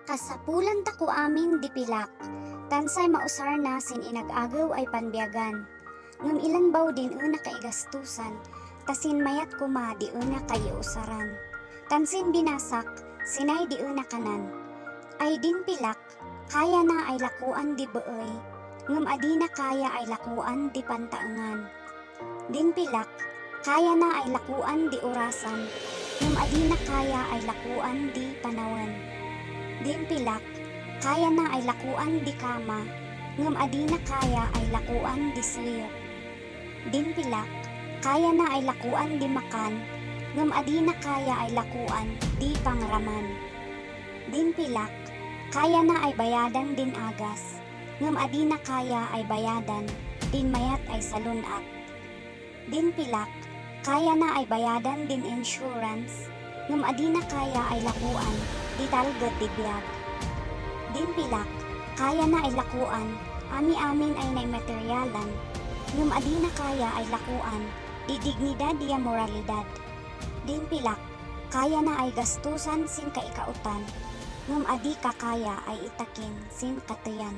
Kasapulan ta ko amin di pilak, tansay mausar na sin inag-agaw ay panbiyagan. Ngam ilan baw din una kaigastusan, tasin mayat kuma di una kayusaran. Tansin binasak, sinay di una kanan. Ay din pilak, kaya na ay lakuan di beoy, ngam adi na kaya ay lakuan di pantaengan. Din pilak, kaya na ay lakuan di orasan, ngam adi na kaya ay lakuan di panawan. Din pilak, kaya na ay lakuan di kama, ngam adi na kaya ay lakuan di suyo. Din pilak, kaya na ay lakuan di makan, ngam adi na kaya ay lakuan di pangraman. Din pilak, kaya na ay bayadan din agas, ngam adi na kaya ay bayadan din mayat ay salunat. Din pilak, kaya na ay bayadan din insurance, ngam adi na kaya ay lakuan di talgad di biyag. Din pilak, kaya na ay lakuan, ami-amin ay nay materyalan, ngam adi na kaya ay lakuan di dignidad di moralidad. Din pilak, kaya na ay gastusan sin kaikautan, ngam adi ka kaya ay itakin sin katayan.